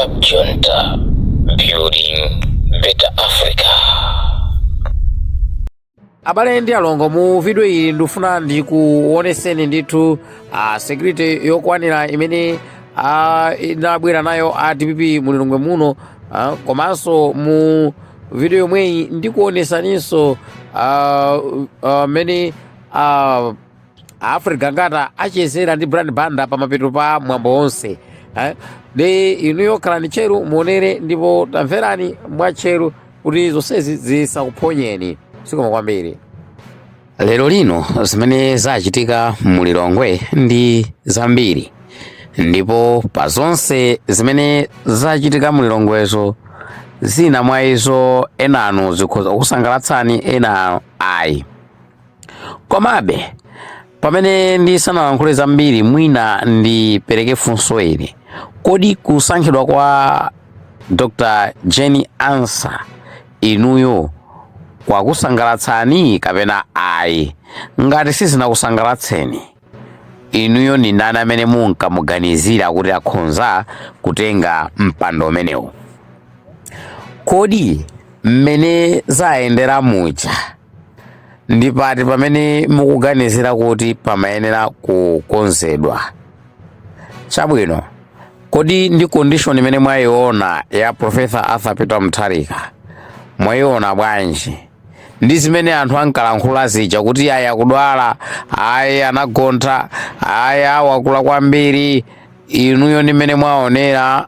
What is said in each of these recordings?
Cab Junta, building better Africa. Abale ndi alongo, mu video iyi ndikufuna ndikuoneseni ndithu security yokwanira imene inabwera nayo a DPP mu Lilongwe muno, komanso mu video yomweyi ndikuonesaninso mmene Alfred Gangata achezera ndi Brian Banda pamapeto pa mwambo onse, eh? Ndi inuyo khalani tcheru muonere ndipo tamverani mwatcheru kuti zonsezi zisakuphonyeni. Zikomo kwambiri. Lero lino zimene zachitika mu Lilongwe ndi zambiri, ndipo pa zonse zimene zachitika mu Lilongwezo, zina mwa izo enanu zikhoza kusangalatsani, ena ayi. Komabe pamene ndisanalankhule zambiri, mwina ndipereke funso ili: kodi kusankhidwa kwa Dr Jane Ansah inuyo kwakusangalatsani kapena ayi? Ngati sizinakusangalatseni, inuyo ni ndani amene munkamuganizira kuti akhonza kutenga mpando umenewu? Kodi mmene zayendera muja, ndi pati pamene mukuganizira kuti pamayenera kukonzedwa? Chabwino, kodi ndi condition imene mwayiona ya Professor Arthur Peter Mutharika mwayiona bwanji, ndi zimene anthu ankalankhula zija kuti ayi, akudwala, ayi, anagontha, ayi, wakula kwambiri? Inuyo ndi mmene mwaonera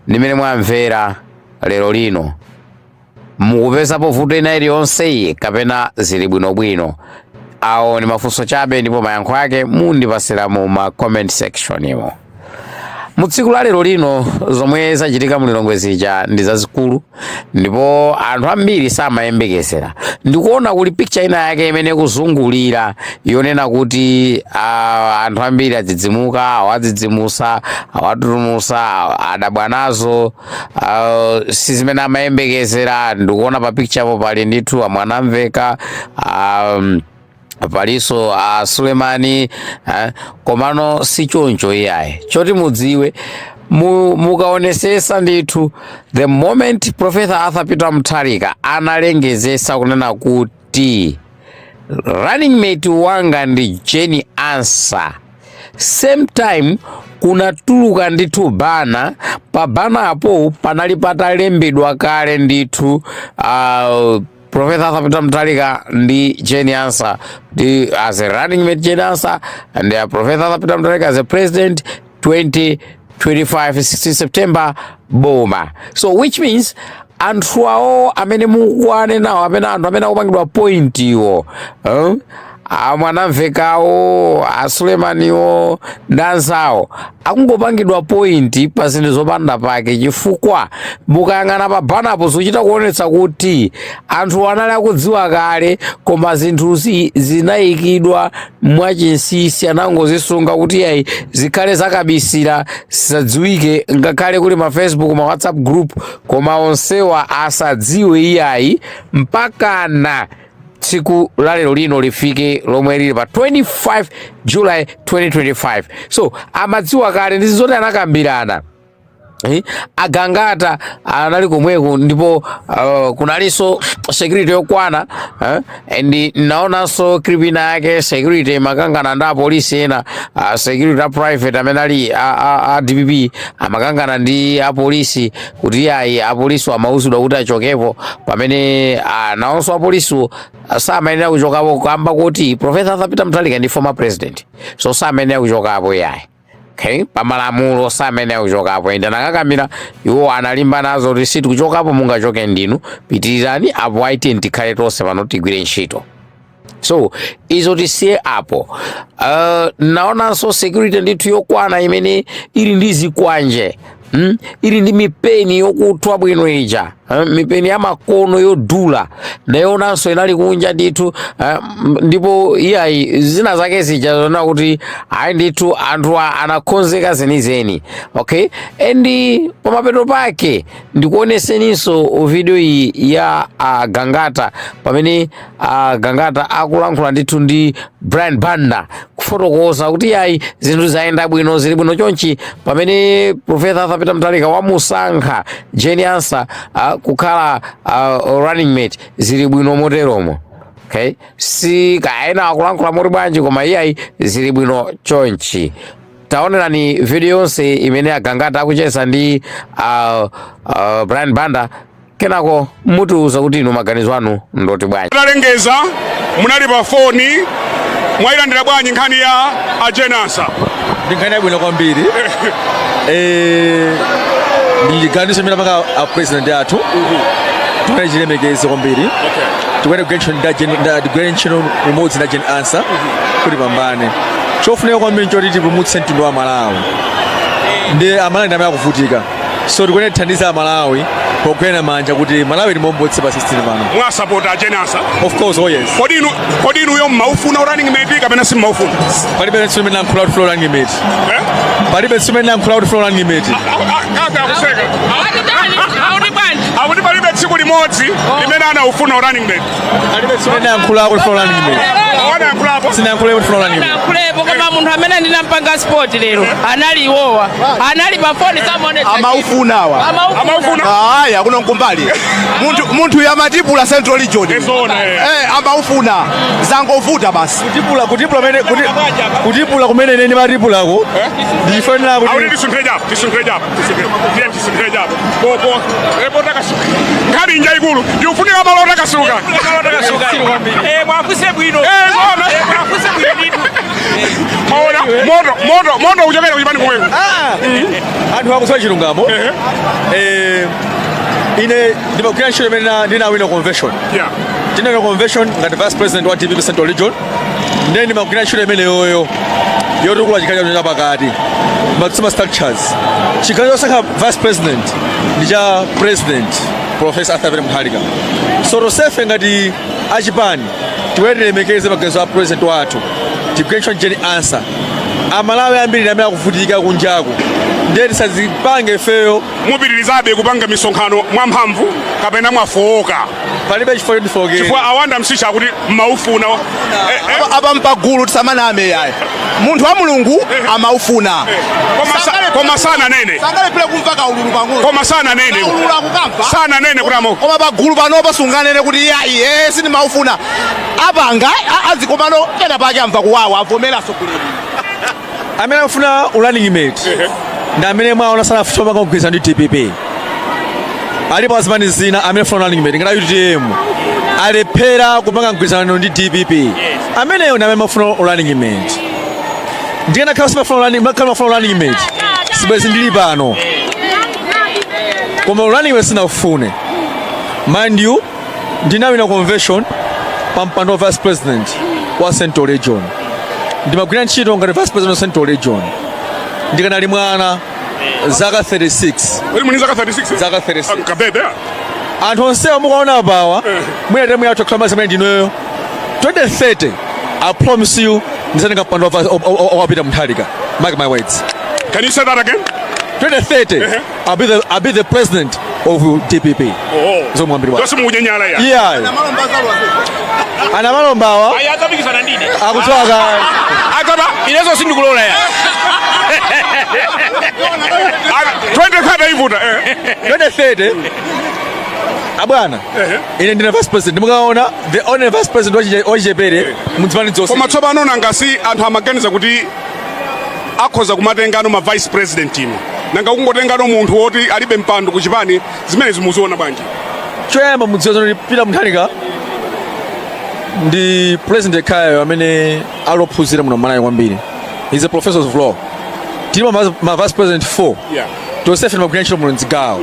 ndi mmene mwamvera lero lino, mukupezapo vuto ina iliyonse kapena zili bwinobwino? Awo ndi mafunso chabe, ndipo mayankho ake mundipasira mu ma comment section imo. Mu tsiku la lero lino, zomwe zachitika mu Lilongwe zija ndi zazikulu ndipo anthu ambiri samayembekezera. Ndikuona kuli picture ina yake imene kuzungulira yonena kuti anthu ambiri adzidzimuka, awadzidzimusa, awatutumusa, adabwa nazo, si zimene amayembekezera. Ndikuona pa picture po pali ndithu amwanamveka, palinso a Sulemani, komano si choncho iyayi. Choti mudziwe, mukaonesesa ndithu, the moment Professor Arthur Peter Mutharika analengezesa kunena kuti running mate wanga ndi Jane Ansah, same time kunatuluka ndithu banner. Pa banner apo panali patalembedwa kale ndithu Professor Arthur Peter Mutharika ndi Jane Ansah, ndi as a running mate Jane Ansah and Professor Arthur Peter Mutharika as a president 2025 16 September boma. So which means anthu awo amene mukwane nawo, amene anthu amene akupangidwa point iwo, eh? Amwanamvekawo, Asulemaniwo ndi anzawo akungopangidwa point pa zinthu zopanda pake, chifukwa mukayang'ana pa banner po zikuchita kuonetsa kuti anthu anali akudziwa kale, koma zinthuzi zinayikidwa mwachinsinsi, anangozisunga kuti ayi, zikhale zakabisira, zisadziwike, ngakhale kuli ma Facebook, ma WhatsApp group, koma onsewa asadziwe iyayi mpakana tsiku la lero lino lifike, lomwe lili pa 25 July 2025. So amadziwa kale, ndi zoti anakambirana. Eh, Agangata anali komweko ndipo kunalinso security yokwana, eh, and naonanso clip ina yake security makangana ndi apolisi ena, security a private amene ali a DPP amakangana ndi apolisi kuti ayi, apolisi amauzidwa kuti achokepo, pamene nawonso apolisiwo samayenera kuchokapo kamba kuti Professor Arthur Peter Mutharika ndi former president, so samayenera kuchokapo yayi. Okay, pamalamulo samayenera kuchokapo, ende anakakamira iwo, analimba nazo kuti sitikuchokapo, mungachoke ndinu, pitirizani apo, aiti tikhale tonse pano tigwire ntchito. So izo tisiye apo. Naonanso security ndithu yokwana imene ili ndi zikwanje, Ili ndi mipeni yokuthwa bwino ija, mipeni ya makono yodula, ndayionanso inali kunja ndithu, ndipo iyayi, zina zake zija zona kuti ayi ndithu, anthu anakonzeka zenizeni. Okay, and pamapeto pake ndikuoneseninso video iyi ya Gangata, pamene Gangata akulankhula ndithu ndi Brian Banda. Kufotokoza kuti ayi, zinthu zayenda bwino, zili bwino chonchi pamene Professor Arthur Peter Mutharika wamusankha Jane Ansah kukhala running mate, zili bwino moteromo. Okay, si kaena akulankhula moti bwanji, koma iyayi, zili bwino chonchi. Taonerani video yonse imene agangata akucheza ndi Brian Banda, kenako mutiuza kuti inu maganizo anu ndoti bwanji. Talengeza munali pa foni, mwayilandira bwanji nkhani ya a Jane Ansah? Ndi nkhani yabwino kwambiri. Ndi chiganizo chimene apanga a president athu, timene chilemekeze kwambiri. Tikuyenda kugwira ntchito limodzi na Jane Ansah kuti pambane. Chofunika kwambiri nchoti tipulumutse mtundu wa Malawi, ndi Amalawi ndi amene akuvutika, so tikuyenera tithandize Amalawi pogwirana manja kuti Malawi timombotse pa 16 pano. Mwasapota a Jane Ansah? Of course, oh yes. Kodi inuyo mmaufuna running mate kapena simmaufuna? Palibe tsiku limene lankhula kuti flow running mate. Eh? Palibe tsiku limene lankhula kuti flow running mate. Kaka akuseka. Akuti bwanji? Akuti palibe tsiku limodzi limene anaufuna running mate. Palibe tsiku limene lankhula kuti flow running mate. Wanayankhulapo? Sinayankhule kuti flow running mate. Nakulepo, koma munthu amene ndinampanga support lero anali iwowa, anali pa foni, samaonetsa. Amaufunawa. Amaufuna? Aya, kuno nkumbali munthu yamatipula Central Region. Ezona, eh. Eh, amaufuna, zangovuta basi. Kutipula kumene kutipula kumene ine ndimatipulako ndichifanira Akuti kuti tisunthire chapo, tisunthire chapo, tisunthire, tisunthire chapo popo epo takasuka. Nkhani inja ikulu, ndikufunika malo otakasuka. Mwafuse bwino. Eh, zona. Mwafuse bwino ndithu. Maona moto, moto, moto uchokera kuchipani komweko. Ah, anthu akudziwa chilungamo. Ine ndimagwira ntchito imene ndinawina convention. Ndinawina convention ngati vice president wa DPP Central Region, ndiye ndimagwira ntchito imeneyoyo yotukula chigawo cha pakati, maximum structures. Chigawo chosankha vice president ndi cha President Professor Arthur Peter Mutharika, so tonsefe ngati achipani tiwere tilemekeze maganizo a president wathu, tigwire ntchito Jane Ansah. Amalawi ambiri ndi amene akuvutika kunjaku, ndiye tisazipange ifeyo. Mupitirizabe kupanga misonkhano mwamphamvu kapena mwafowoka? Palibe chifukwa choti Chifukwa awanda msisha akuti mmaufuna. Eh, eh. Apa mpagulu, tisamaname yayi, munthu wa Mulungu amaufuna. Koma sananene. Sangalephere kumva kaululu pang'ono. Koma sananene. Kaululu akukamva. Sananene kuti ama Koma pagulu panopa sunganene kuti yayi, sindimaufuna. Apanga azikomano pena pake amva kuwawa, avomera sokuleni. Amene akufuna running mate ndi amene mwaona sanafuna kugwirizana ndi DPP. Alipo azipani zina amene afuna running mate ngati UTM, alephera kupanga mgwirizano ndi DPP. Ameneyo ndi amene amafuna running mate. Ndikanakhala simafuna running, makhala mafuna running mate, sibwezi ndili pano, koma running mate sinafune. Mind you, ndinawina convention pa mpando wa vice president wa Central Region. Ndimagwira ntchito ngati vice president wa Central Region ndikanali mwana, zaka 36. Uli muni zaka 36? Zaka 36. Kabebe. Anthu onsewa mukaona apawa, mwina temu yathu akhala mazimene ndinoyo. 2030, I promise you, ndizatenga mpando wa Peter Mutharika, mark my words. Can you say that again? 2030, I'll be the president of DPP. Oh. Zomwe Zonse mukunyenyala ya. Yeah, anamalombawa. Ayi, adzapikisana ndine. Akudziwa kale. Adzaba. Inezo sindikulola ya. 2030 ivuta, eh. 2030, abwana, ine ndine vice president. Mukaona the only vice president wachichepere mudzipani zonse. Koma tsopano nangasi anthu amaganiza kuti akhoza kumatengano ma vice president ino, nanga kungotengano munthu woti alibe mpando kuchipani, zimene zimuziona bwanji? Choyamba mudziwa zoti Peter Mutharika ndi president yekhayo amene alophunzira muno Malawi kwambiri. He's a professor of law. Tili ma vice president 4. Tonsefe timagwira ntchito muno mzigawo.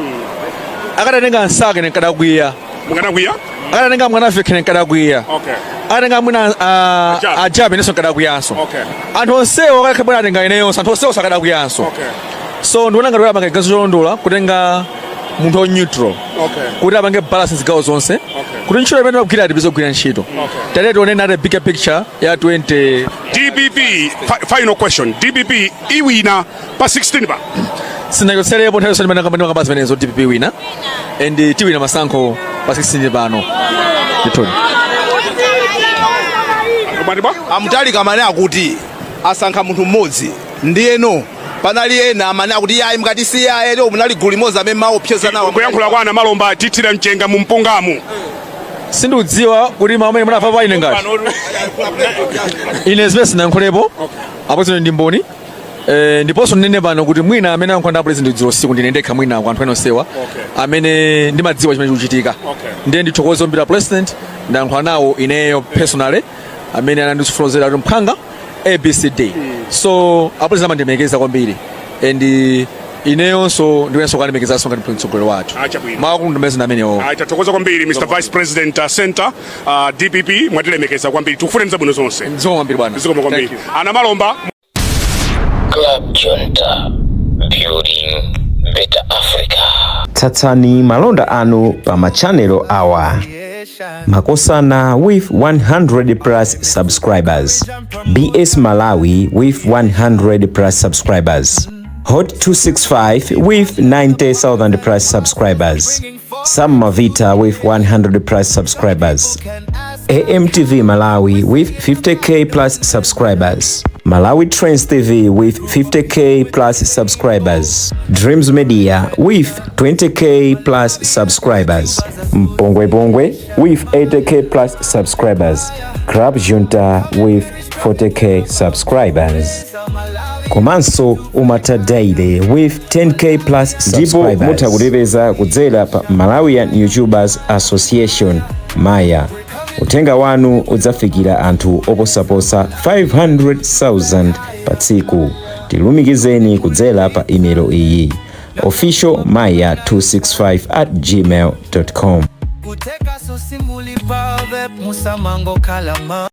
Akadatenga Msaka, ine nkadakwiya. Mukanakwiya? Akadatenga Mwanafeke, ine nkadakwiya. Akatenga mwina Ajabe. Ajabe, inenso nkadakwiyanso. Anthu onsewo akakhala bwana atenga ineyonso, anthu onsewo sakadakwiyanso. So ndiona ngati apanga chiganizo cholondola kutenga munthu wa neutral kuti apange balance zigawo zonse, kuti ntchito imene timagwira tipeze kugwira ntchito. Tate tione nate bigger picture ya 20. DPP, final question, DPP iwina pa 16 pa? Sinachotserepo nthawi yonse ndimene ndimakamba zimenezo. DPP wina and tiwina masankho pa 16 pano ndithudi. Mwati bwa? Amutharika amene akuti Asankha munthu mmodzi. Ndiyeno panali ena amene akuti yayi, mukati siyaye lero, munali gulu limodzi amene maopseza nawo. Kuyankhula kwa Anamalomba, tithira mchenga mu mpungamu. Sindikudziwa kuti mawu amene munafa pa ine ngati ine zimene sinayankhulepo apo ndi mboni. Ndiponso ndinene pano kuti mwina amene ayankhula ndi president dzulo usiku ndine ndekha, mwina kwa anthu ena onsewa amene ndimadziwa chimene chikuchitika. Ndiye ndithokoze kwambiri president, ndayankhula nawo ineyo personally, amene anandifotokozera kuti mphanga ABCD. So a president amandimekeza kwambiri and ineyonso ndiwenso kanimekezanso ngati mtsogoleri wathu. Ah, chabwino. Mawu ndimene amenewo. Ayi, tathokoza kwambiri, Mr Vice President, Center, DPP, mwatilemekeza kwambiri. Tikufuneni zabwino zonse. Zikomo kwambiri, bwana. Zikomo kwambiri. Thank you. Anamalomba. Club Junta, building better Africa. Tsatsani malonda anu pa machanelo awa: Makosana with 100 plus subscribers, BS Malawi with 100 plus subscribers, Hot 265 with 90,000 plus subscribers, Sam Mavita with 100 plus subscribers, AMTV Malawi with 50K plus subscribers, Malawi Trends TV with 50K plus subscribers, Dreams Media with 20K plus subscribers, Mpongwe Pongwe with 80K plus subscribers, Club Junta with 40K subscribers. Komanso Umata Daily with 10K plus ndipo mutha kutipeza kudzera pa Malawian YouTubers Association, Maya. Uthenga wanu udzafikira anthu oposaposa 500,000 pa tsiku. Tilumikizeni kudzera pa email iyi: officialmaya265@gmail.com. Kuteka sosimulipa musamango kalama.